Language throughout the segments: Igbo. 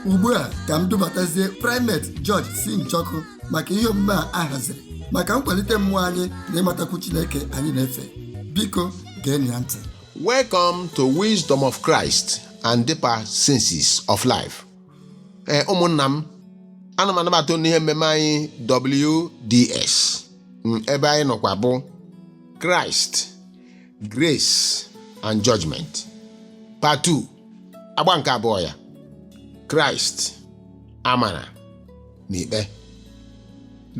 Ugbu a ka m dubatazie Primate George C. Njoku maka ihe omume a a haziri maka nkwalite mmụọ anyị na ịmatakwu Chineke anyị na-efe. Biko geenụ ya ntị. Welcome to Wisdom of Christ and Deeper Senses of Life. Ee, ụmụnna m, ana m anabata unu n'ihe mmemme anyị WDS, ebe anyị nọkwa bụ Christ, Grace and Judgment Part 2, agba nke abụọ ya, Christ, amara na ikpe,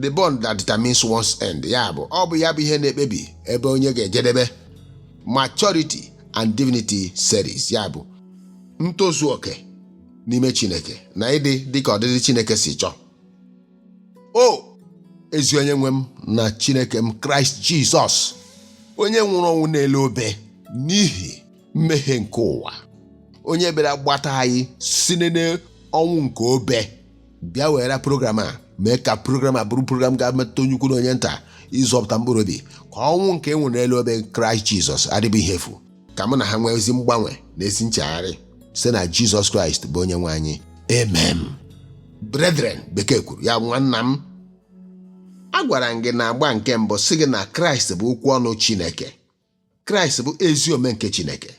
the bond that determines one's end. Ya bụ, ọ bụ ya bụ ihe na-ekpebi ebe onye ga-ejedebe. Maturity and Divinity series, ya bụ ntozu oke n'ime Chineke na ịdị dịka ọdịdị Chineke si chọọ. O ezi onye nwe m na Chineke m, Kraịst Jizọs, onye nwụrụ ọnwụ n'elu obe n'ihi mmehie nke ụwa, onye bịara gbata anyị si n'ọnwụ nke obe, bịa were program a mee ka program a bụrụ program ga-emetụta onye ukwu na onye nta, ịzọpụta mkpụrụ obi, ka ọnwụ nke e nwere n'elu obe Kraịst Jizọs adịbụ ihe efu, ka mụ na ha nwee ezi mgbanwe na ezi nchegharị site na Jizọs Kraịst bụ onye nwe anyị. Amen. Brethren, bekee kwuru ya, nwanna m, agwara m gị na agba nke mbụ sị gị na Kraịst bụ okwu ọnụ Chineke, Kraịst bụ ezi ome nke Chineke,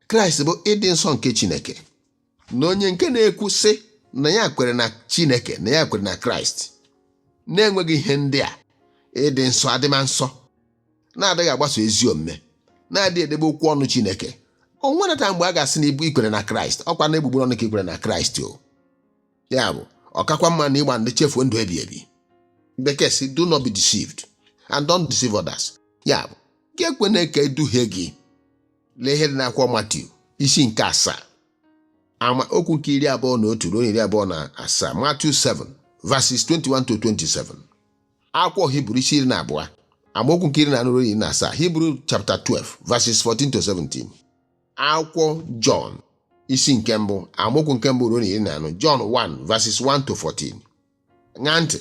Kraịst bụ ịdị nsọ nke Chineke, na onye nke na-ekwu sị na ya kwere na Chineke, na ya kwere na Kraịst, na-enweghị ihe ndị a, ịdị nsọ, adịma nsọ, na-adịghị agbaso ezi omume, na-adịghị edebe okwu ọnụ Chineke, o nwereta mgbe a ga-asị na ibu ikwere na Kraịst, ọkwa na egbugbere ọnụ ka ikwere na Kraịst o. Ya bụ, ọ kakwa mma na ịgba ndị chefuo ndụ ebi ebi. Bekee si, "Do not be deceived and don't deceive others." Ya bụ, gị ekwena ka eduhie gị. Lee ihe dị n'akwụkwọ Matiu isi nke 7, ama okwu nke 21 ruo 27, Matthew 7 verses 21 to 27. Akwụkwọ Hibru isi 12, amaokwu nke 14 ruo 17, Hibru chapter 12 verses 14 to 17. Akwụkwọ Jọn isi nke 1, amaokwu nke 1 ruo 14, John 1 verses 1 to 14. Ṅaa ntị,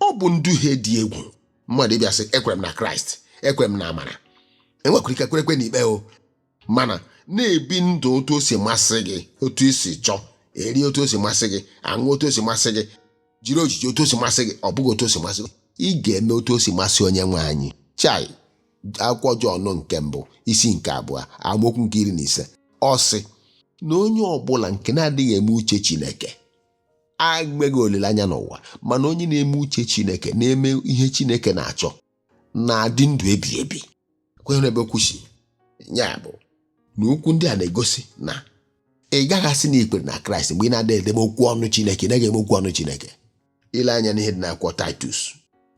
ọ bụ nduhie dị egwu mmadụ ịbịa sị, "Ekwere m na Kraịst, ekwere m na amara." Enwekwara ike kwerekwe n'ikpe o, mana na-ebi ndụ otu o si masị gị, otu i si chọọ, eri otu o si masị gị, aṅụ otu o si masị gị, jiri ojiji otu o si masị gị. Ọ bụghị otu o si masị gị, ị ga-eme otu o si masị onye nwe anyị. Chai, akwụkwọ Jọn nke 1 isi nke 2, amaokwu nke 15, ọ sị na onye ọbụla nke na-adịghị eme uche Chineke enweghị olileanya n'ụwa, mana onye na-eme uche Chineke, na-eme ihe Chineke na-achọ, na-adị ndụ ebi ebi. Kwenyere ebe okwu si. Ya bụ na okwu ndị a na-egosi na ị gaghị asị na ikwere na Kraịst mgbe ị na-ada edebe okwu ọnụ Chineke, ị naghị eme okwu ọnụ Chineke. Ile anya n'ihe dị n'akwụkwọ Titus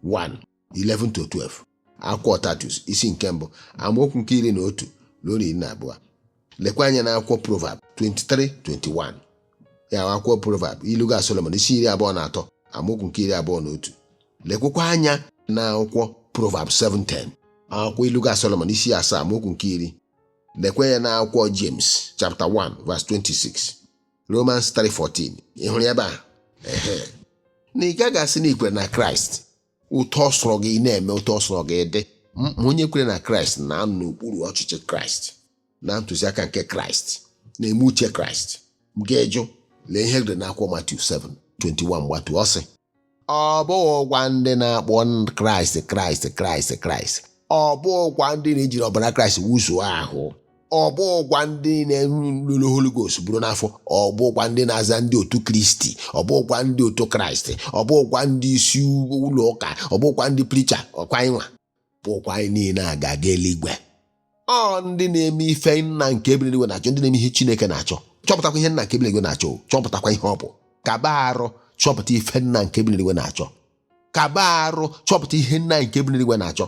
1 11 to 12, akwụkwọ Titus isi nke 1, amaokwu nke 11 ruo 12. Lekwa anya n'akwụkwọ Proverb 23 21, ya bụ akwụkwọ Proverb, ilu ga Solomon, isi 23, amaokwu nke 21. Lekwakwa anya na akwụkwọ Proverb 7:10, akwụkwọ ilu ga Solomon isi 7, amaokwu nke 10. Lekwa ya na akwụkwọ James chapter 1 verse 26, Romans 3:14. Ị hụrụ ya ebe a? Ehe, na ị gaghị asị na ikwere na Kraịst, ụtọ sọrọ gị na-eme, ụtọ sọrọ gị dị. Onye kwere na Kraịst na-anọ n'okpuru ọchịchị Kraịst na ntụziaka nke Kraịst, na-eme uche Kraịst. M ga-ejụ, lee ihe edere n'akwụkwọ Matiu 7:21 gbatu. Ọ sị, ọ bụghịkwa ndị na-akpọ Kraịst, Kraịst, Kraịst, Kraịst, ọ bụghịkwa ndị na-ejiri ọbara Kraịst wuzuo ahụ, ọ bụghịkwa ndị na-elulu Holy Ghost bụrụ n'afọ, ọ bụghịkwa ndị na-aza ndị otu Kristi, ọ bụghịkwa ndị otu Kraịst, ọ bụghịkwa ndị isi ụlọ ụka, ọ bụghịkwa ndị preacher, ọkwa anyị nwa bụkwa anyị niile a ga-aga eluigwe. Ọ ndị na-eme ife nna nke bi n'eluigwe na-achọ, ndị na-eme ihe Chineke na-achọ. Chọpụtakwa ihe nna nke bi n'eluigwe na-achọ. Chọpụtakwa ihe ọ bụ. Kaba arụ chọpụta ife nna nke bi n'eluigwe na-achọ. Kaba arụ chọpụta ihe nna nke bi n'eluigwe na-achọ,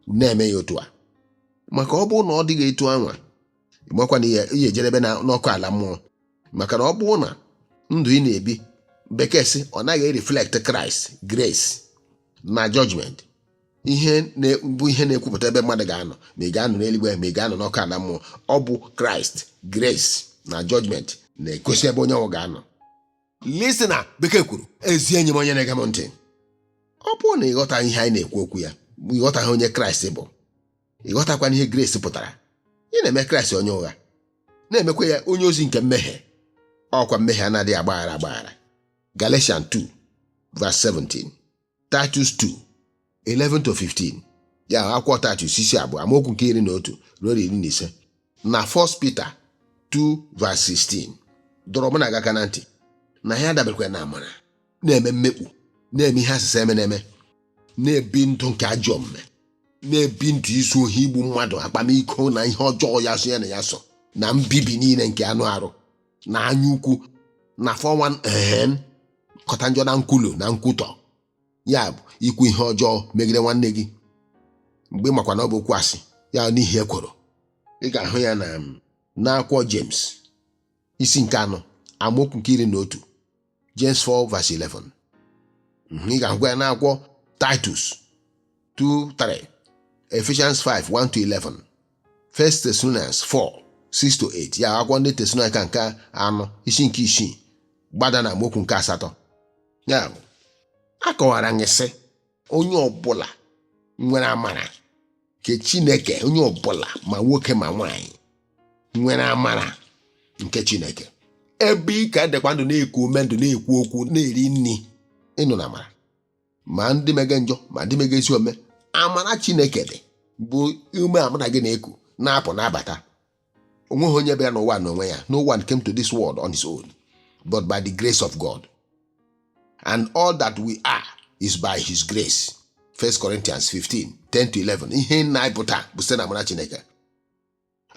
na-eme ya otu a, maka ọ bụrụ na ọ dịghị etu anwa, makwa na ihe ejedebe n'ọkụ ala mmụọ, maka na ọ bụrụ na ndụ ị na-ebi, bekee sị, ọ naghị reflect Christ, grace na judgment. Ihe bụ ihe na-ekwupụta ebe mmadụ ga-anọ, ma ị ga-anọ n'eluigwe, ma ị ga-anọ n'ọkụ ala mmụọ, ọ bụ Christ, grace na judgment na-egosi ebe onye ọnwụ ga-anọ. Listen, bekee kwuru, ezi enyi m, onye na-ege m ntị, ọ bụrụ na ịghọta ihe anyị na-ekwu okwu ya, ịghọtaghị onye Kraịst bụ, ịghọtakwana ihe grace pụtara, ị na-eme Kraịst onye ụgha, na-emekwa ya onye ozi nke mmehie. Ọkwa mmehie anaghị agbaghara agbaghara. Galatians 2 verse 17, Titus 2 11 to 15, ya akwụkwọ Titus isi 2 amaokwu nke 11 ruo 15, na 1 Peter 2 verse 16 dọrọ mụ na gị aka na ntị na ya daberekwa na amara, na-eme mmekpu, na-eme ihe asịsa eme na-eme, na-ebi ndụ nke ajọ omume, na-ebi ndụ izu ohi, igbu mmadụ, akpamiko na ihe ọjọọ ya so ya na ya so, na mbibi niile nke anụ arụ na anya ukwu na 419 kọta njọ na nkwulu na nkwutọ, ya bụ ikwu ihe ọjọọ megide nwanne gị mgbe makwa na ọ bụ okwu asị ya n'ihi ekworo. Ị ga-ahụ ya na n'akwụkwọ James isi nke 4 amaokwu nke 11, James 4 verse 11. Ị ga-ahụkwa ya n'akwụkwọ Titus 2:3, Ephesians 5 1 to 11, 1 Thessalonians 4 6 to 8, ya akwụkwọ ndị Tesalonaịka nke 4 isi nke 6 gbada na amaokwu nke 8. Ya bụ a kọwara anyị sị onye ọbụla nwere amara nke Chineke, onye ọbụla, ma nwoke ma nwaanyị, nwere amara nke Chineke, ebe ị ka dịkwa ndụ, na-eku ume ndụ, na-ekwu okwu, na-eri nri, ịnụ na amara, ma ndị mege njọ ma ndị mege ezi ome, amara Chineke dị bụ ume amara gị na-eku na-apụ na-abata. Onweghị onye bịara n'ụwa n'onwe ya. No one came to this world on his own, but by the grace of God, and all that we are is by his grace. 1 Corinthians 15 10 to 11. Ihe nna anyị pụta bụ site na amara Chineke.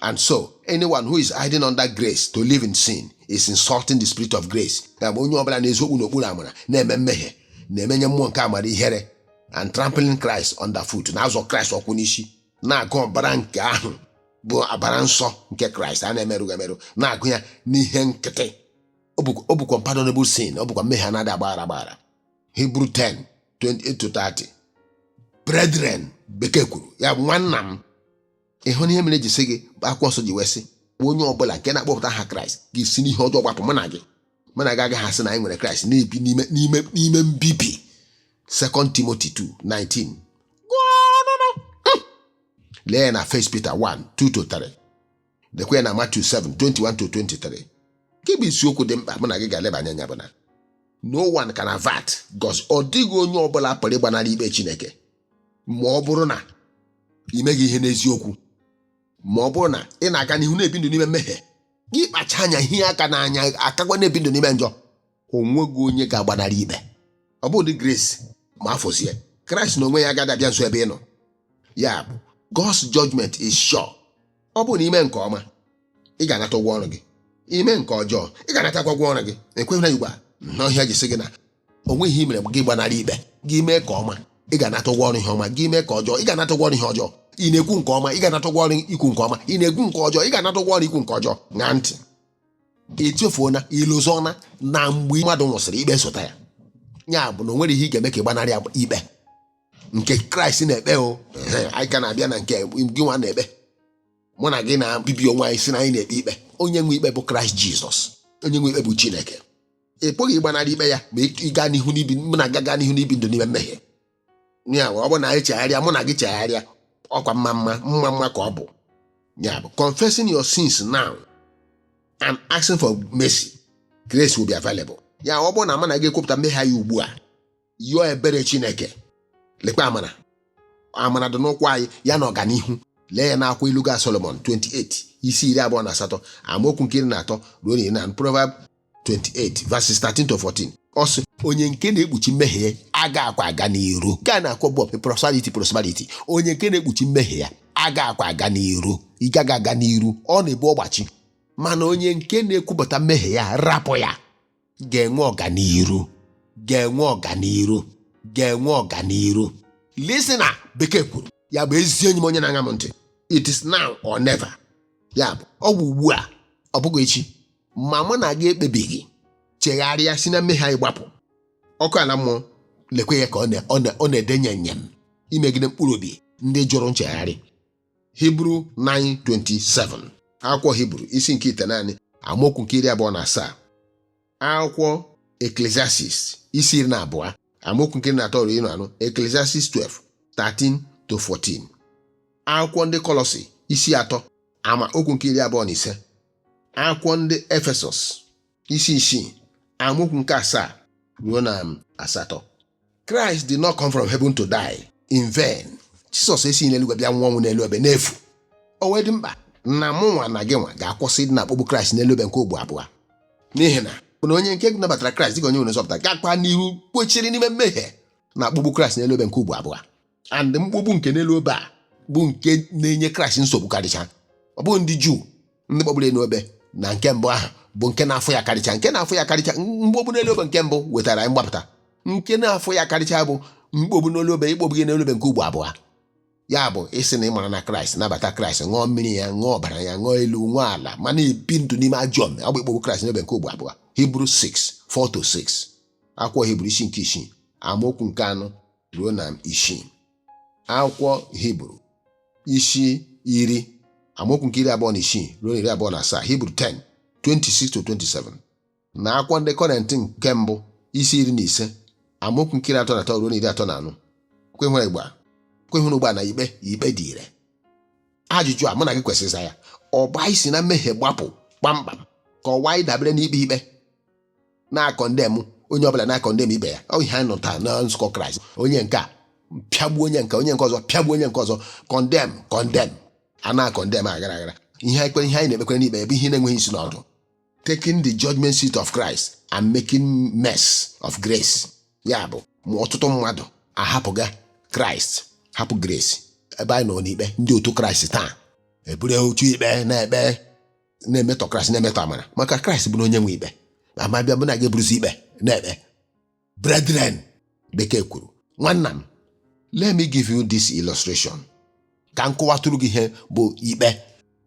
And so anyone who is hiding under grace to live in sin is insulting the spirit of grace. Ya bụ onye ọbụla na-ezo okpu n'okpuru amara na-eme mmehie na-emenye mmụọ nke amara ihere, and trampling Christ underfoot, na-azọ Kraịst ọkwụ n'isi, na-agụ ọbara nke ahụ bụ ọbara nsọ nke Kraịst a na-emerụghị emerụ, na-agụ ya n'ihe nkịtị. Ọ bụkwa pardonable sin, ọ bụkwa mmehie anaghị agbaghara agbaghara. Hebrew 10 28 to 30. Brethren, bekee kwuru ya bụ nwanna m, ịhụ na ihe mere eji sị gị, akwụkwọ nsọ ji wee sị onye ọbụla nke na-akpọpụta aha Kraịst ga-esi n'ihe ọjọọ gbapụ. Mụ na gị agaghị asị na anyị nwere Kraịst na-ebi n'ime mbibi. 2 Timothy 2 19. Lee ya na 1 Peter 1 2 to 3, lekwa ya na Matthew 7 21 to 23. Nke bụ isiokwu dị mkpa mụ na gị ga-elebanye anya bụ na no one can avert God's, ọ dịghị onye ọbụla pụrụ ịgbanarị ikpe Chineke ma ọ bụrụ na ị meghị ihe n'eziokwu, ma ọ bụrụ na ị na-aga n'ihu na-ebi ndụ n'ime mmehie gị, kpacha anya ihe aka n'anya akakwa na-ebi ndụ n'ime njọ. O nweghị onye ga-agbanarị ikpe. Ọ bụ ụdị grace ma afọzie Kraịst na onwe ya agaghị abịa nso ebe ị nọ. Ya bụ God's judgment is sure. Ọ bụ na ime nke ọma, ị ga-anata ụgwọ ọrụ gị. Ime nke ọjọọ, ị ga-anatakwa ụgwọ ọrụ gị. Ekweghị na igwe a n'ọhịa ji sị gị na o nweghị ihe mere gị gbanarị ikpe gị. Mee ka ọma, ị ga-anata ụgwọ ọrụ ihe ọma. Gị mee ka ọjọọ, ị ga-anata ụgwọ ọrụ ihe ọjọọ. Ị na-ekwu nke ọma, ị ga-anata ụgwọ ọrụ ikwu nke ọma. Ị na-ekwu nke ọjọọ, ị ga-anata ụgwọ ọrụ ikwu nke ọjọọ. Ṅaa ntị, echefuona, ilozọna na mgbe mmadụ nwụsịrị, ikpe sota ya. Ya bụ na o nwere ihe ị ga-eme ka ị gbanarị ikpe nke Kraịst na-ekpe. O ehe, anyị ka na-abịa na nke gị nwa na-ekpe. Mụ na gị na-bibi onwe anyị si na anyị na-ekpe ikpe. Onye nwe ikpe bụ Kraịst Jizọs. Onye nwe ikpe bụ Chineke. Ị pụghị ịgbanarị ikpe ya ma ị gaa n'ihu n'ibi, mụ na gị gaa n'ihu n'ibi ndụ n'ime mmehie ya. Ọ bụ na anyị chegharịa, mụ na gị chegharịa, ọkwa mma mma mma mma ka ọ bụ. Ya bụ confessing your sins now and asking for mercy, grace will be available. Ya ọ bụrụ na mụ na gị ekwupụta mmehie anyị ugbu a, yọọ ebere Chineke, lekwa amara, amara dị n'ụkwụ anyị ya na ọganihu. Lee ya n'akwụkwọ Ilu ga Solomon 28 isi 28 amaokwu nke 13 ruo na 14, Proverb 28 verses 13 to 14. Ọ sị onye nke na-ekpuchi mmehie ya aga akwa aga n'iru. Nke a na-akpọ bụ prosperity. Prosperity, onye nke na-ekpuchi mmehie ya aga akwa aga n'iru. Ị gaghị aga n'iru, ọ na-ebu ọgbachi. Mana onye nke na-ekwupụta mmehie ya, rapụ ya, ga-enwe ọganiru, ga-enwe ọganiru, ga-enwe ọganiru. Listen, bekee kwuru ya bụ ezi enyi m onye na-aṅa m ntị, it is now or never. Ya bụ ọ bụ ugbu a, ọ bụghị echi. Ma mụ na gị ekpebighị chegharịa si na mmehie anyị gbapụ, ọkụ ala mmụọ lekwe ya ka ọ na-edenye nyem imegide mkpụrụ obi ndị jụrụ nchegharị. Hibru 9:27, akwụkwọ Hibru isi nke 9 amaokwu nke 27. Akwụkwọ Ecclesiastes isi 12 amaokwu nke 13 ruo 14, Ecclesiastes 12 13 to 14. Akwụkwọ ndị Kọlọsi isi 3 amaokwu nke 25. Akwụkwọ ndị Efesọs isi 6, amaokwu nke 7 ruo na 8. Christ did not come from heaven to die in vain. Jizọs esighị n'eluigwe bịa nwụọ ọnwụ n'elu obe n'efu. O wee dị mkpa na mụ nwa na gị nwa ga-akwụsị ịdị na-akpọgbu Kraịst n'elu obe nke ugbo abụọ, n'ihi na na onye nke nabatara Kraịst dịka onye nwere nzọpụta gakwa n'ihu kpochiri n'ime mmehie na-akpọgbu Kraịst n'elu obe nke ugbo abụọ. And mkpọgbu nke n'elu obe a bụ nke na-enye Kraịst nsogbu karịcha. Ọ bụghị ndị Juu ndị kpọgburu ya n'obe na nke mbụ ahụ bụ nke na-afụ ya karịcha, nke na-afụ ya karịcha. Mkpọgbu n'elu obe nke mbụ wetara anyị mgbapụta. Nke na-afụ ya karịcha bụ mkpọgbu n'elu obe, ịkpọgbu gị n'elu obe nke ugbo abụọ. Ya bụ, ịsị na ị mara na Kraịst, nabata Kraịst, ṅụọ mmiri ya, ṅụọ ọbara ya, ṅụọ elu, ṅụọ ala, mana ebi ndụ n'ime ajọ omume, ọ bụ ịkpọgbu Kraịst n'obe nke ugbo abụọ. Hibru 6 4 to 6. Akwụkwọ Hibru isi nke 6, amaokwu nke 4 ruo na 6. Akwụkwọ Hibru isi 10, amaokwu nke 26 ruo na 27. Hibru 10 26 to 27. Na akwụkwọ ndị Kọrịntị nke mbụ, isi 15, amaokwu nke 33 ruo na 34. Kwehụrụ ugbu a na ikpe ikpe dị ire. Ajụjụ a mụ na gị kwesịrị ịza ya: ọ bụ anyị si na mmehie gbapụ kpamkpam, ka ọwa anyị dabere n'ikpe ikpe na-acondemn onye ọbụla, na-acondemn ibe ya? Ọ ihe anyị nọ taa na nzukọ Kraịst, onye nke a pịagbuo onye nke, onye nke ọzọ pịagbuo onye nke ọzọ, condemn, condemn, a na-acondemn aghara aghara. Ihe anyị kpere, ihe anyị na-ekpekwere n'ikpe ebe ihe na-enweghị isi n'ọdụ, taking the judgment seat of Christ and making mess of grace. Ya bụ, ma ọtụtụ mmadụ ahapụga Kraịst, hapụ grace. Ebe anyị nọ n'ikpe, ndị otu Kraịst taa eburu otu ikpe na-ekpe, na-emetọ Kraịst, na-emetọ amara, maka Kraịst bụ na onye nwe ikpe. Ama bịa bụ na gị eburuzi ikpe na-ekpe. Brethren, bekee kwuru, nwanna m, let me give you this illustration ka m kọwatụrụ gị ihe bụ ikpe.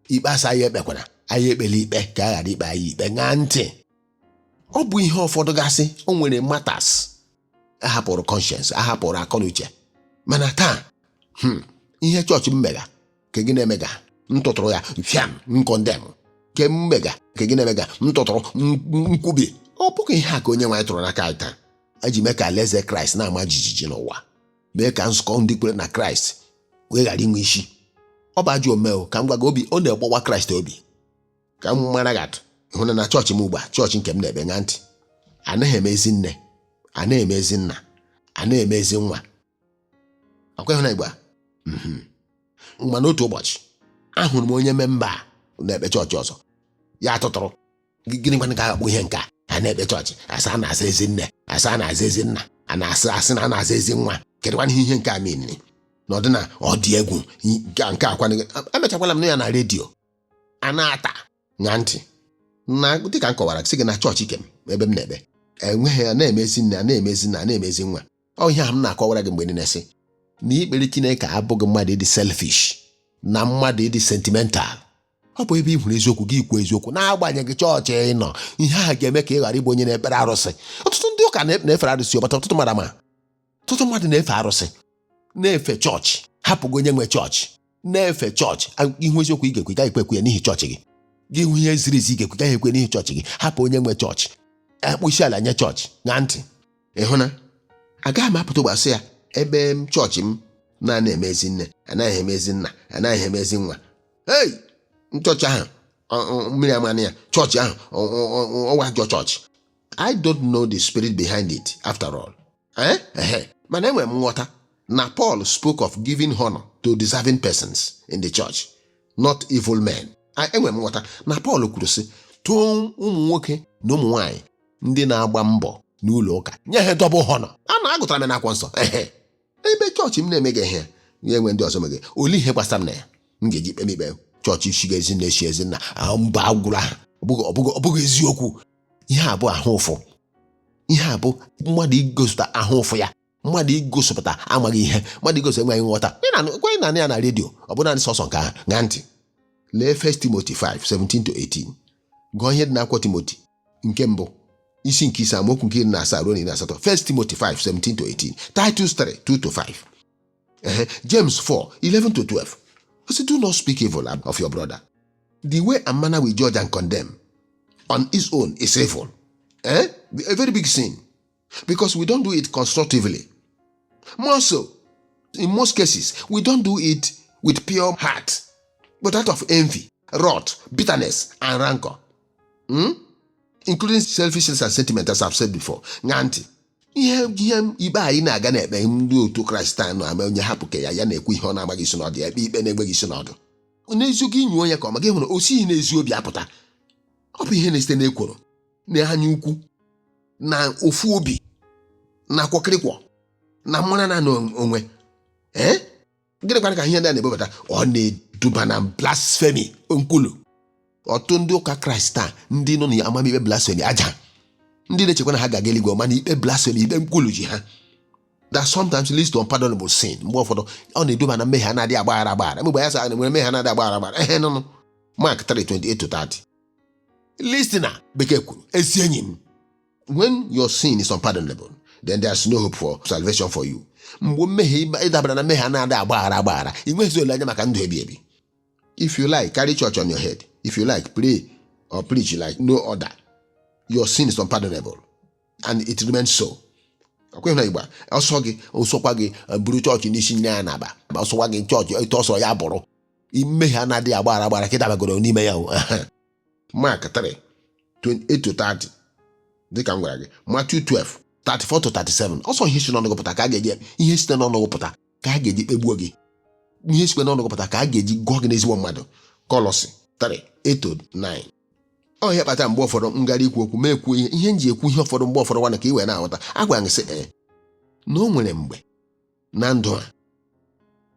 Ikpe asa anyị ekpekwara, anyị ekpela ikpe ka a ghara ikpe anyị ikpe. Ṅaa ntị, ọ bụ ihe ụfọdụ gasị o nwere matters ahapụrụ conscience, ahapụrụ akọ na uche. Mana taa, ihe chọọchị m mega ka gị na-emega, m tụtụrụ ya fiam, m condemn. Ke m mega ka gị na-emega, m tụtụrụ nkwubi. Ọ bụghị ihe a ka onye nwe anyị tụrụ n'aka anyị taa eji mee ka alaeze Kraịst na-ama jijiji n'ụwa, mee ka nzukọ ndị kwere na Kraịst wee ghara inwe isi. Ọ bụ ajọ ome o, ka m gwa gị, obi ọ na-egbawa Kraịst obi. Ka m mara gị atụ, hụ na na chọọchị m ugbu a, chọọchị nke m na-ebe, ṅaa ntị, anaghị eme ezi nne, anaghị eme ezi nna, anaghị eme ezi nwa. Ọkwa ịhụ na igbo a? Mana otu ụbọchị ahụrụ m onye member a na-ekpe chọọchị ọzọ, ya tụtụrụ. Gịnị kwanụ ka a ga-akpọ ihe nke a? A na-ekpe chọọchị, asa a na-asa ezi nne, asa a na-aza ezi nna, a na-asị asị na a na-aza ezi nwa. Kedụkwanụ ihe nke a meniri na ọ dị na ọ dị egwu nke a? Nke akwanụ emechakwala m nụ ya na redio a na-ata. Ṅaa ntị, na dịka m kọwara sị gị na chọọchị kem ebe m na-ekpe enweghị ya na-emezi nne, a na-emezi nna, a na-emezi nwa. Ọ ihe ahụ m na-akọwara gị mgbe niile sị na ikpere Chineke abụghị mmadụ ịdị selfish na mmadụ ịdị sentimental. Ọ bụ ebe ị hụrụ eziokwu, gị kwuo eziokwu n'agbanyeghị chọọchị ị nọ. Ihe ahụ ga-eme ka ị ghara ịbụ onye na-ekpere arụsị. Ọtụtụ ndị ụka na-efere arụsị ọbata. Ọtụtụ mmadụ ama, ọtụtụ mmadụ na-efe arụsị, na-efe chọọchị, hapụgo onye nwe chọọchị, na-efe chọọchị. Ihu eziokwu ị ga-ekwe, gaghị ekwe ekwe ya n'ihi chọọchị gị. Gị hụ ihe ziri ezi ị ga-ekwe, gaghị ekwe n'ihi chọọchị gị. Hapụ onye nwe chọọchị, akpụ isi ala nye chọọchị. Ṅaa ntị, ịhụ na agaghị m apụta ụgbasị ya ebe m chọọchị m na-ana eme ezi nne, anaghị eme ezi nna, anaghị eme ezi nwa. Hei, chọọchị ahụ mmiri amanị ya, chọọchị ahụ ọwa ajọ chọọchị. I don't know the spirit behind it after all. Eh? Ehe. Mana enwere m nghọta na Paul spoke of giving honor to deserving persons in the church, not evil men. Enwere m nghọta na Paul kwuru sị tụọ ụmụ nwoke na ụmụ nwanyị ndị na-agba mbọ n'ụlọ ụka, nye ha double honor. A na-agụtara m n'akwụkwọ nsọ. Ehe. Ebe chọọchị m na-emeghị ihe ya, enwe ndị ọzọ meghe, olee ihe gbasara m na ya m ga-eji kpe m ikpe chọọchị shiga ezi nne, shi ezi nna? Ah, mba, agwụla ha. Ọ bụghị eziokwu. Ihe a bụ ahụ ụfụ. Ihe a bụ mmadụ igosipụta ahụ ụfụ ya, mmadụ igosipụta amaghị ihe, mmadụ igosi enweghị nghọta. Ị kwenye na ya na redio, ọ bụ naanị sọsọ nke ahụ. Ṅaa ntị, lee 1 Timothy 5 17 to 18. Gụọ ihe dị n'akwụkwọ Timoti nke mbụ, isi nke 5, amaokwu nke 17 ruo na 18. 1 Timothy 5 17 to 18, Titus 3 2 to 5. Ehe, James 4 11 to 12. He said, "Do not speak evil of your brother." The way and manner we judge and condemn on its own is evil. Eh? A very big sin. Because we don't do it constructively. More so, in most cases, we don't do it with pure heart, but out of envy, wrath, bitterness, and rancor. Including selfishness and sentiment, as I've said before. Ṅaa ntị, ihe ikpe anyị na-aga na-ekpe ndị otu Kraịst anyị na-ama onye hapụ ka ya na-ekwu ihe ọ na-amaghị isi n'ọdụ, ya ekpe ikpe na-enweghị isi n'ọdụ. N'eziokwu, inyo onye ka ọma gị hụrụ o sighi n'ezi obi apụta. Ọ bụ ihe na-esite n'ekworo na anya ukwu na ofu obi na kwọkịrịkwọ na mmara na onwe. Ee, gịnị ka ihe ndị a na-ebubata? Ọ na-eduba na blasphemy, nkwulu. Ọtụtụ ndị ụka Kraịst taa ndị nọ na amamikpe blasphemy, aja ndị na-echekwa na ha ga-aga eluigwe, mana ikpe blasphemy, ikpe nkwulu ji ha, that sometimes leads to unpardonable sin. Mgbe ụfọdụ ọ na-eduba na mmehie a na-adịghị agbaghara agbaghara. Mgbe ya sị nwere mmehie a na-adịghị agbaghara agbaghara, ehe, nụnụ Mark 3:28-30. Listener, bekee kwuru, ezi enyi m, when your sin is unpardonable, then there's no hope for salvation for you. Mgbe mmehie ịdabara na mmehie a na-adịghị agbaghara agbaghara, ị nweghịzi olileanya maka ndụ ebi ebi. If you like, carry church on your head. If you like, pray or preach like no other, your sin is unpardonable and it remains so. Ọkwa na Igbo, ọsọ gị ọsọkwa gị buru chọọchị n'isi nye ya n'aba ma ọsọkwa gị chọọchị etu ọsọ ya bụrụ, mmehie a na-adịghị agbaghara agbara ka ịdabagoro n'ime ya o. Mark 3 28 to 30, dịka m gwara gị. Matthew 12 34 to 37. Ọsọ ihe si n'ọnụ gị pụta ka a ga-eji, ihe site n'ọnụ gị pụta ka a ga-eji kpegbuo gị, ihe sikwe n'ọnụ gị pụta ka a ga-eji gụọ gị n'ezigbo mmadụ. Kọlọsi 3 8 to 9. Ọ ihe kpatara mgbe ụfọdụ m gara ikwu okwu ma ekwu ihe m ji ekwu ihe ụfọdụ, mgbe ụfọdụ nwana ka ị wee na-aghọta. Agwara m gị sị, ee, na o nwere mgbe na ndụ a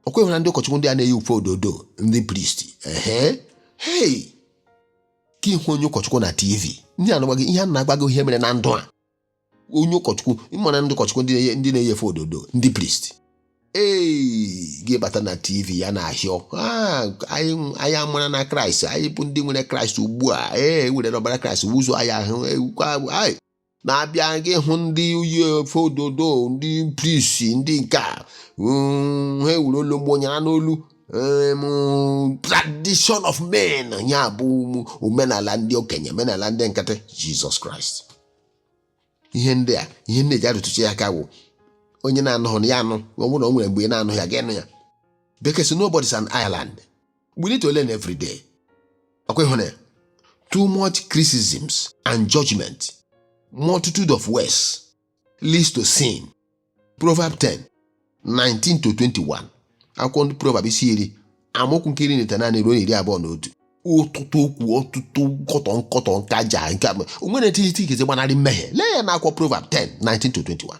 ọ kweghị na ndị ụkọchukwu ndị a na-eyi ufe ododo, ndị priest, ehe, hei, ka ihu onye ụkọchukwu na TV ndị a na-agwa gị ihe a na-agwa gị, ihe mere na ndụ a, onye ụkọchukwu ịmara ndị ụkọchukwu ndị na-eyi efe ododo, ndị priest, ee, gị bata na TV ya na-ahịọ, anyị amara na Kraịst, anyị bụ ndị nwere Kraịst ugbu a, ee, were ọbara Kraịst wuzo anyị ahụ anyị na-abịa. Gị hụ ndị yi efe ododo, ndị priest, ndị nke a ha ewere ologbo nyara n'olu, tradition of men, ya bụ omenala ndị okenye, omenala ndị nkịtị. Jizọs Kraịst, ihe ndị a, ihe ndị eji arụtụcha ya aka bụ onye na-anụghị ya anụ. Ọ bụrụ na o nwere mgbe ị na-anụ ya, gị nụ ya. Bekee sị nobody's an island. We need to learn every day. Ọkwa ịhụ na ya? Too much criticisms and judgment, multitude of words, leads to sin. Proverb 10 19 to 21. Akwụkwọ ndị Proverb isi 10, amaokwu nke 19 ruo 21. Ọtụtụ okwu, ọtụtụ nkọtọ, nkọtọ, nkaja nke o nwere etiti ikezi gbanarị mmehie. Lee ya n'akwụkwọ Proverb 10 19 to 21.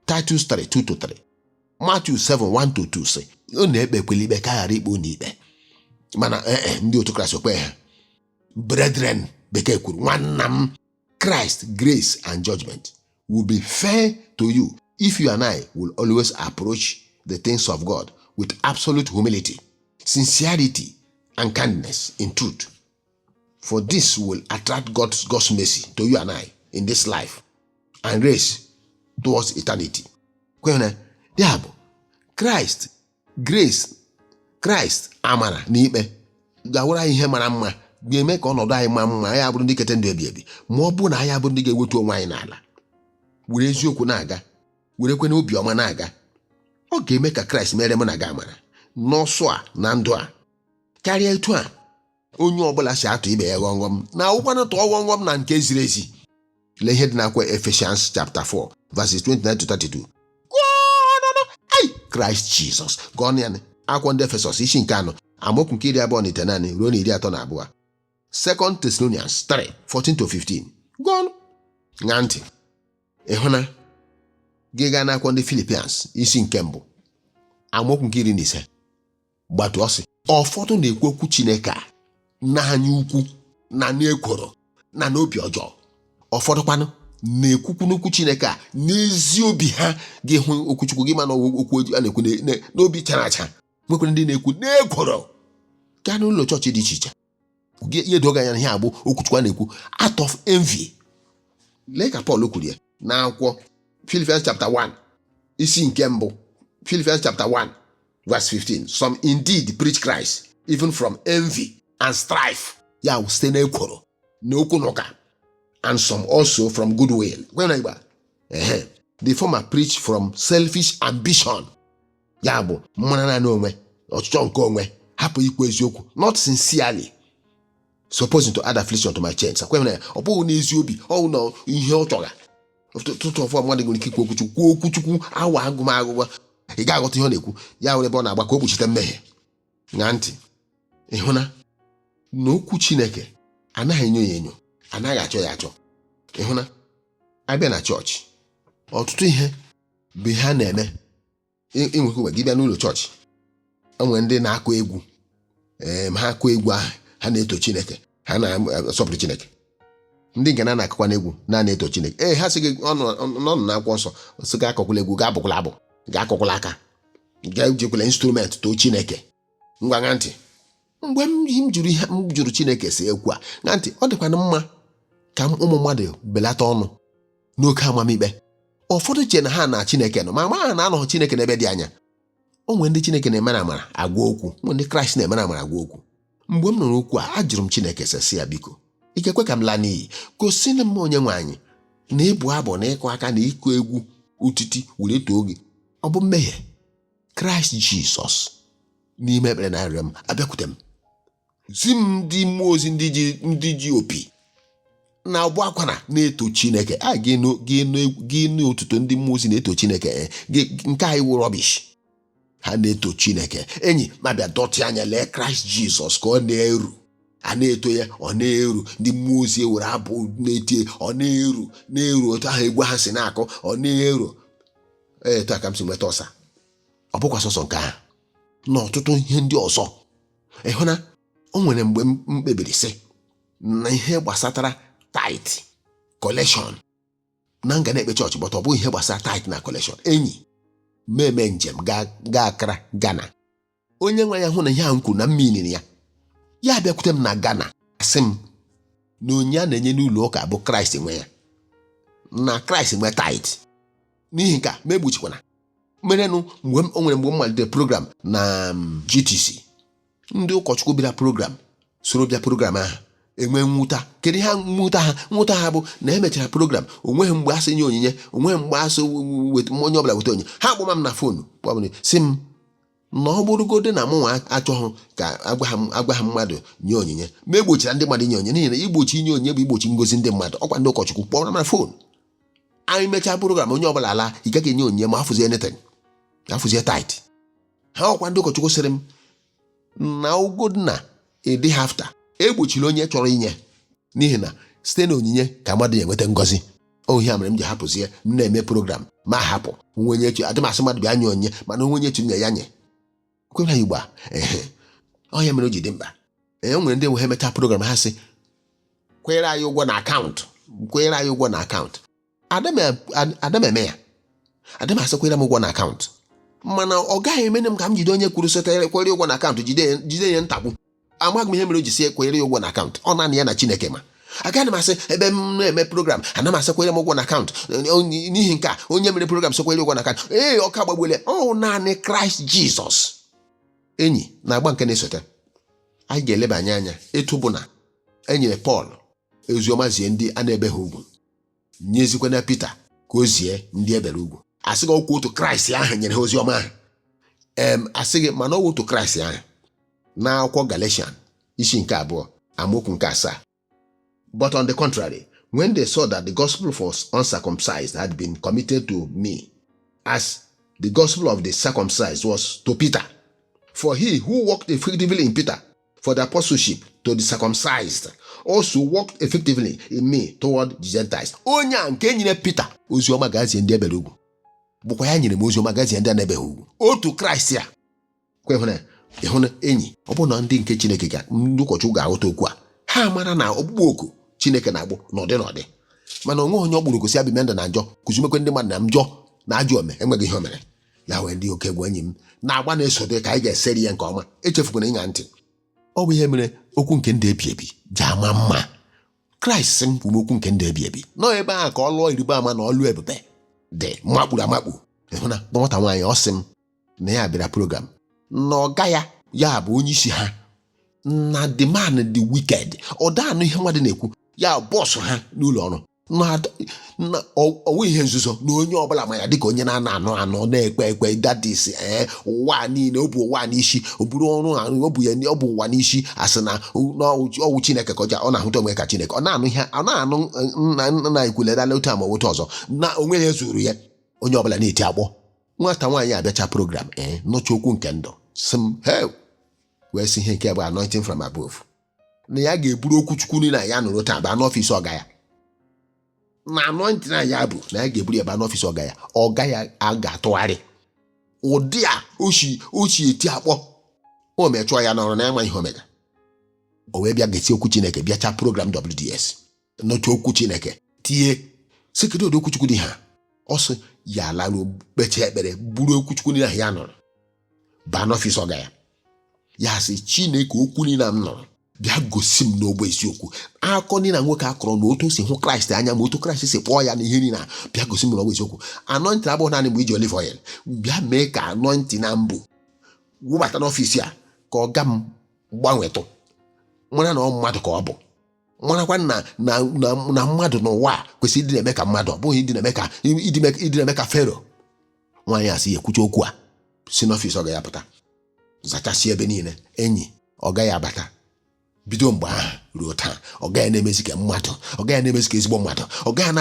Titus 3 2 to 3. Matthew 7 1 to 2 sị unu ekpekwela ikpe ka a ghara ikpe unu ikpe. Mana ee, ndị otu Kraịst okwe ha. Brethren, bekee kwuru, nwanna m, Christ, grace and judgment will be fair to you if you and I will always approach the things of God with absolute humility, sincerity and kindness in truth, for this will attract God's mercy to you and I in this life and race towards eternity. Kwenye ya bụ Christ, grace, Kraịst, amara na ikpe ga-awụrụ anyị ihe mara mma, ga-eme ka ọnọdụ anyị maa mma, anyị abụrụ ndị kete ndụ ebi ebi, ma ọ bụrụ na anyị abụrụ ndị ga-ewetu onwe anyị n'ala, were eziokwu na-aga, werekwe na obiọma na-aga. Ọ ga-eme ka Kraịst mere mụ na gị amara n'ọsọ a na ndụ a karịa etu a onye ọbụla si atụ ibe ya ghọmghọm na awụkwanụ tụọ ghọmghọm na nke ziri ezi. Lee ihe dị n'akwụkwọ Ephesians chapter 4 verses 29 to 32. Gụọ ai Kraịst Jizọs, gụọ ya. Akwụkwọ ndị Efesọs isi nke 4, amaokwu nke 29 ruo na 32. Second Thessalonians 3 14 to 15. Gụọ. Ṅaa ntị, ịhụ na gị gaa n'akwụkwọ ndị Philippians isi nke 1, amaokwu nke 15, gbatu ọsị ụfọdụ na-ekwu okwu Chineke a n'anya ukwu na n'ekworo na n'obi ọjọọ, ụfọdụ kwanụ na-ekwukwu n'okwu Chineke a n'ezi obi ha. Gị hụ okwuchukwu gị, mana okwu a na-ekwu n'obi chara acha, nwekwara ndị na-ekwu n'ekworo. Gaa n'ụlọ chọọchị dị iche iche, ihe doga anya na ihe abụ okwuchukwu a na-ekwu out of envy. Lee ka Pọl kwuru ya n'akwụkwọ Philippians chapter 1, isi nke 1. Philippians chapter 1 verse 15: "Some indeed preach Christ even from envy and strife," ya wụ site n'ekworo na okwu na ụka, "and some also from goodwill." Kwenye na Igbo, ehe, "The former preach from selfish ambition," ya bụ mmara naanị onwe, ọchịchọ nke onwe, hapụ ikwu eziokwu, "not sincerely." Supposing to add affliction to my chains. Akwa na ọ bụghị n'ezi obi, ọ bụ na ihe ọ chọga. Ọtụtụ ọfọ mmadụ nwere ike ikwu okwuchukwu, kwuo okwuchukwu awa agụmagụgwa, ị ga-aghọta ihe ọ na-ekwu. Ya nwere ebe ọ na-agba ka o kpuchite mmehie. Ṅaa ntị, ịhụ na na okwu Chineke anaghị enyo ya enyo, anaghị achọ ya achọ. Ịhụ na abịa na chọọchị, ọtụtụ ihe bụ ihe a na-eme. Ịnwekwa gị bịa n'ụlọ chọọchị, enwere ndị na-akụ egwu. Ee, ma ha akụ egwu ahụ, ha na-eto Chineke, ha na-asọpụrụ Chineke. Ndị nke na na-akụkwa n'egwu na-eto Chineke. Ee, ha sị gị ọnụ nọ n'akwụkwọ nsọ sị gị akọkwala egwu, ga abụkwala abụ, ga akọkwala aka, ga ejikwala instrument too Chineke. Ngwa, ṅaa ntị. Mgbe m jụrụ ihe m jụrụ Chineke si ekwu a, ṅaa ntị, ọ dịkwana mma ka ụmụ mmadụ belata ọnụ n'oke amamikpe. Ụfọdụ che na ha na Chineke nọ, ma ama ha na anọghị Chineke n'ebe dị anya. O nwere ndị Chineke na-emere amara agwa okwu, nwere ndị Kraịst na-emere amara agwa okwu. Mgbe m nụrụ okwu a, ajụrụ m Chineke sị ya, biko, ikekwe ka m laa n'iyi, gosi m onye nwe anyị na ịbụ abụ na ịkụ aka na ịkụ egwu otiti were too gị, ọ bụ mmehie? Kraịst Jizọs n'ime ekpere na arịrịọ m abịakwute m, zi m ndị mmụọ ozi, ndị ji opi na ụbọ akwara na-eto Chineke. A gị nụ otuto ndị mmụọ ozi na-eto Chineke. Nke anyị wụ rubbish. Ha na-eto Chineke. Enyi ma bịa dọtị anya lee Kraịst Jizọs ka ọ na-eru, a na-eto ya, ọ na-eru. Ndị mmụọ ozi ewere abụ na-etie, ọ na-eru, na-eru otu ahụ egwu ha si na-akụ, ọ na-eru. Etu a ka m si nweta ọsa. Ọ bụkwa sọsọ nke ahụ na ọtụtụ ihe ndị ọzọ. Ịhụ na o nwere mgbe m kpebiri sị na ihe gbasatara tithe, collection, na nga na-ekpe chọọchị, but ọ bụghị ihe gbasara tithe na collection. Enyi mmemme njem gaa Accra, Ghana, onye nwe ya hụ na ihe ahụ m kwuru na mmiri ya, ya bịakwute m na Ghana, sị m na onye a na-enye n'ụlọ ụka bụ Kraịst nwe ya, na Kraịst nwe tithe. N'ihi nke a, ma egbochikwana merenụ. Mgbe o nwere mgbe m malitere program na GTC, ndị ụkọchukwu bịara program, soro bịa program ahụ, enwe mwụta. Kedu ihe mwụta ha? Mwụta ha bụ na emechara program, onweghị mgbe asị nye onyinye, onweghị mgbe asị onye ọbụla weta onyinye. Ha akpọma m na phone kpọm sị m na ọ bụrụgodị na mụnwa achọghị ka agwa ha mmadụ nye onyinye, ma egbochira ndị mmadụ inye onyinye, n'ihi na igbochi inye onyinye bụ igbochi ngozi ndị mmadụ. Ọkwa ndị ụkọchukwu kpọrọ m na phone. Anyị mechaa program, onye ọbụla ala, ị gaghị enye onyinye ma afụzie anything, afụzie tithe ha. Ọkwa ndị ụkọchukwu sịrị m na ugodi na ịdị hafta egbochiri onye chọrọ inye, n'ihi na site na onyinye ka mmadụ na-enweta ngọzi. Ohi a mere m ji hapụzie m na-eme program, ma hapụ nwe onye echi adị m asị mmadụ bịa nye onyinye, mana onwe onye echi nye ya nye kwere Igbo a. Ehe, ọ ya mere o ji dị mkpa. Ee, o nwere ndị nwe ha emechaa program, ha sị kwere anyị ụgwọ na akaụntụ, kwere anyị ụgwọ na akaụntụ. Ada m eme ya, ada m asị kwere m ụgwọ na akaụntụ, mana ọ gaghị emene m ka m jide onye kwuru sị kwere ụgwọ na akaụntụ, jide ya ntagbu. Amaghị m ihe mere o ji si kwere ya ụgwọ na akaụntụ. Ọ naanị ya na Chineke ma. Agaghị m asị ebe m na-eme program, ana m asị kwere m ụgwọ na akaụntụ, n'ihi nke a onye mere program sị kwere ụgwọ na akaụntụ. Ee, ọka gbagbuole. Ọ naanị Kraịst Jizọs. Enyi, na-agba nke na-esote, anyị ga-elebanye anya etu bụ na e nyere Pọl oziọma zie ndị a na-ebeghị ugwu, nyezikwana Pita ka o zie ndị ebere ugwu. Asị gị ọkwa otu Kraịst ahụ nyere ha oziọma ahụ. Asị gị mana ọ wụ otu Kraịst ahụ. N'akwụkwọ Galatian isi nke 2, amaokwu nke 7: "But on the contrary, when they saw that the gospel for uncircumcised had been committed to me, as the gospel of the circumcised was to Peter, for he who worked effectively in Peter for the apostleship to the circumcised also worked effectively in me toward the Gentiles." Onye a nke nyere Peter oziọma gazie ndị ebere ugwu bụkwa ya nyere m oziọma gazie ndị a na-ebeghị ugwu. Otu Kraịst a kwe. Hụna ịhụna enyi, ọ bụrụ na ndị nke Chineke ga ndị ụkọchukwu ga-aghọta okwu a, ha mara na ọkpụkpọ oku Chineke na-agbụ n'ọdị n'ọdị, mana onwe onye ọ gburu gosi abịa ndụ na njọ kụzimekwe ndị mmadụ na njọ na ajọ ome enweghị ihe o mere ya. Wee ndị oke egwu enyi m na-agba na-esote ka anyị ga-eseri ya nke ọma. Echefukwana ịṅa ntị. Ọ bụ ihe mere okwu nke ndụ ebi ebi ji ama mma. Kraịst sị m kwume okwu nke ndụ ebi ebi nọ ebe ahụ ka ọ lụọ iriba ama na ọlụ ebube dị makpuru amakpu. Ịhụ na nwata nwaanyị, ọ sị m na ya bịara program na ọga ya, ya bụ onye isi ha, na the man dị wicked, ọ da anụ ihe mmadụ na-ekwu. Ya boss ha n'ụlọ ọrụ. Na ọwụ ihe nzuzo na onye ọbụla ma ya dịka onye na-ana anụ anụ na-ekpe ekpe dadis. Ee, ụwa niile o bu ụwa n'isi, o buru ọrụ ahụ o bu ya, ọ bụ ụwa n'isi, asị na ọwụ Chineke ka ọ na-ahụta onwe ka Chineke. Ọ na-anụ ihe ọ na-anụ nna nna ekwuledala otu ama otu ọzọ na onwe ya zuru ya. Onye ọbụla na-eti akpọ. Nwata nwaanyị abịacha program, ee, nụcha okwu nke ndụ, sị m he wee sị ihe nke bụ anointing from above, na ya ga-eburu okwu Chukwu niile ya nụrụ taa baa n'ọfịs ọga ya, na anointing a ya bụ na ya ga-eburu ya baa n'ọfịs ọga ya, ọga ya a ga-atụgharị ụdị a ochi eti akpọ. O mechụọ ya n'ọrụ na ya ma ihe omega. O wee bịa gesi okwu Chineke, bịacha program WDS, nụcha okwu Chineke, tie sị, kedu ụdị okwu Chukwu dị ha? Ọ sị ya laruo, kpechaa ekpere, buru okwu Chukwu niile ahụ ya nụrụ baa n'ọfịs ọga ya. Ya sị, Chineke, okwu niile m nụrụ, bịa gosi m n'ogbe eziokwu akọ niile nwoke akọrọ na otu o si hụ Kraịst anya, ma otu Kraịst si kpọọ ya na ihe niile a, bịa gosi m n'ogbe eziokwu. Anointing abụghị naanị mgbe iji olive oil. Bịa mee ka anointing na mbụ wụbata n'ọfịs a, ka ọ ga m gbanwetụ, mara na ọ mmadụ ka ọ bụ, marakwa na mmadụ n'ụwa a kwesịrị ịdị na-eme ka mmadụ, ọ bụghị ịdị na-eme ka Fero. Nwaanyị a sị ya ekwucha okwu a, si n'ọfịs ọ ga ya pụta, zachasị ebe niile. Enyi, ọ gaghị abata. Bido mgbe ahụ ruo taa, ọ gaghị na-emezi ka mmadụ, ọ gaghị na-emezi ka ezigbo mmadụ, ọ gaghị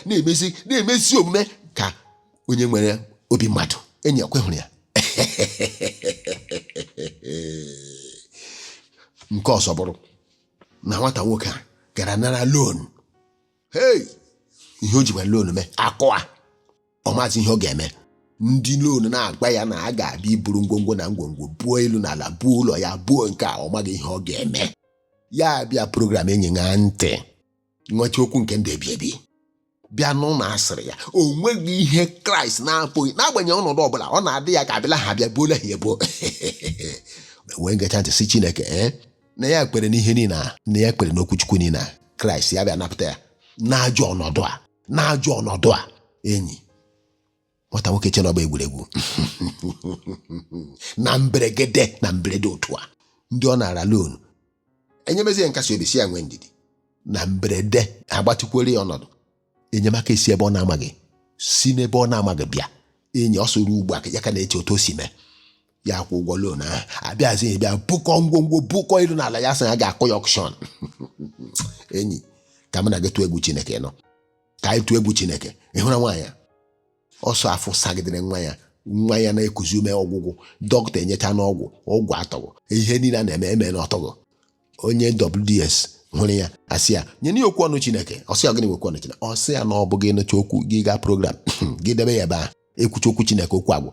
na-emezi omume ka onye nwere obi mmadụ. Enyi, ekwe hụrụ ya. Nke ọzọ bụrụ na nwata nwoke a gara nara loan. Hei, ihe o jikwa loan mee akụa, ọ maazị ihe ọ ga-eme. Ndị loan na-agba ya na a ga-abịa iburu ngwongwo na ngwongwo, buo elu n'ala, buo ụlọ ya, buo nke a. Ọ maghị ihe ọ ga-eme. Ya bịa program enyi, ṅaa ntị, nweta okwu nke ndụ ebi ebi. Bịa n'ụlọ, asịrị ya o nweghị ihe Kraịst na-apụghị n'agbanyeghị ọnọdụ ọbụla ọ na-adị ya ka abịala ha bịa buola ha ebuo. Wee ngecha ntị, sị Chineke, ee, na ya kpere n'ihe niile a, na ya kpere n'okwu Chukwu niile a, Kraịst ya bịa napụta ya n'ajọ ọnọdụ a, n'ajọ ọnọdụ a. Enyi, nwata nwoke che na ọ bụ egwuregwu. Na mberede, na mberede otu a, ndị ọ nara loan enyemezie nkasi obi, si ya nwee ndidi. Na mberede agbatịkwere ya ọnọdụ, enyemaka esi ebe ọ na-amaghị, si n'ebe ọ na-amaghị bịa. Enyi, ọ soro ugbu a ya ka na-eche otu o si mee ya akwụ ụgwọ loan ahụ. Abịazi bịa bukọ ngwongwo, bukọ elu n'ala, ya sị ya ga-akụ ya auction. Enyi, ka mụ na gị tụọ egwu Chineke nọ, ka anyị tụọ egwu Chineke. Ị hụra nwaanyị a, ọsọ afọ sagidere nwa ya, nwa ya na-ekuzi ume ọgwụgwụ, dọkịta enyecha n'ọgwụ, ọgwụ atọgọ, ihe niile a na-eme eme na ọtọgọ. Onye WDS hụrụ ya, asị ya nye ya okwu ọnụ Chineke. Ọsị ya, gịnị bụ okwu ọnụ Chineke? Ọsị ya na ọ bụghị nụcha okwu gị gaa program gị, debe ya ebe ahụ, ekwucha okwu Chineke, okwu agwụ.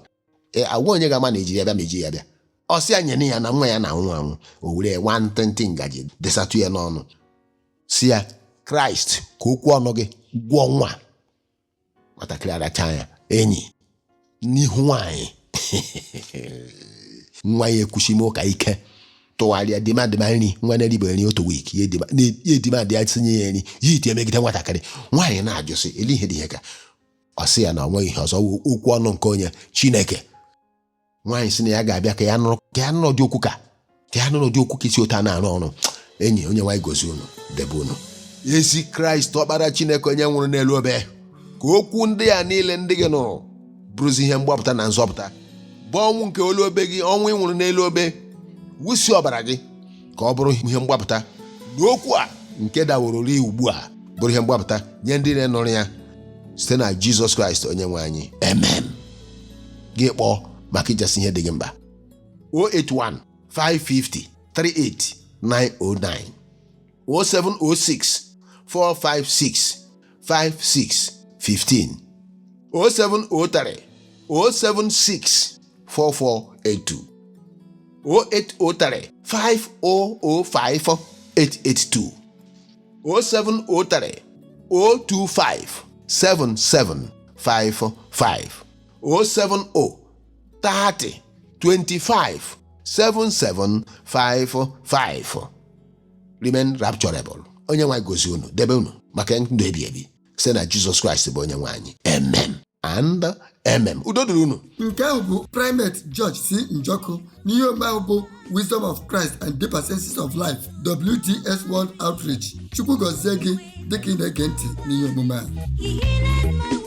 Ee, agwa onye ga-ama na ejiri ya bịa ma eji ya bịa. Ọsị ya nyere ya na nwa ya na-anwụ anwụ. O were nwantịntị ngaji desatụ ya n'ọnụ, si ya, Kraịst, ka okwu ọnụ gị gwọọ nwa nwatakịrị. Aracha ya. Enyi, n'ihu nwaanyị, nwa ya ekwuchi m ụka ike, tụgharịa dịma nri nwa na-eribe nri otu week ya, edima dị ya, tinye ya nri ya, iti emegide nwatakịrị nwaanyị na-ajụsị ele ihe dị ihe ka ọ sị ya na ọ nweghị ihe ọzọ, okwu ọnụ nke onye Chineke. Nwaanyị sị na ya ga-abịa ka ya nụrụ, ka ya nụrụ ụdị okwu, ka ya nụrụ ụdị okwu ka isi otu a na-arụ ọrụ. Enyi, onye nwaanyị gozi unu, debe unu. Ezi Kraịst, ọkpara Chineke, onye nwụrụ n'elu obe, ka okwu ndị a niile ndị gị nụrụ bụrụzi ihe mgbapụta na nzọpụta, bụ ọnwụ nke olu obe gị, ọnwụ ị nwụrụ n'elu obe, wụsi ọbara gị, ka ọ bụrụ ihe mgbapụta, na okwu a nke daworori ugbu a bụrụ ihe mgbapụta nye ndị na-enụrụ ya, site na Jizọs Kraịst onye nwe anyị, amen. Gị kpọọ maka ijesi ihe dị gị mkpa: 081 550 38 909, 0706 456 56 15, 0703 076 4482, 0803 5005 882, 0703 025 7755, 070 30 25 7755. Remain rapturable. Onye nwe gozie unu, debe unu maka ndụ ebi ebi, site na Jizọs Kraịst bụ onye nwe anyị, amen. and amen. Udo dịrị unu. Nke ahụ bụ Primate George C. Njọkụ n'ihe omume ahụ bụ Wisdom of Christ and Deeper Senses of Life, WDS World Outreach. Chukwu gọzie gị dịka ị na-ege ntị n'ihe omume a. He healed my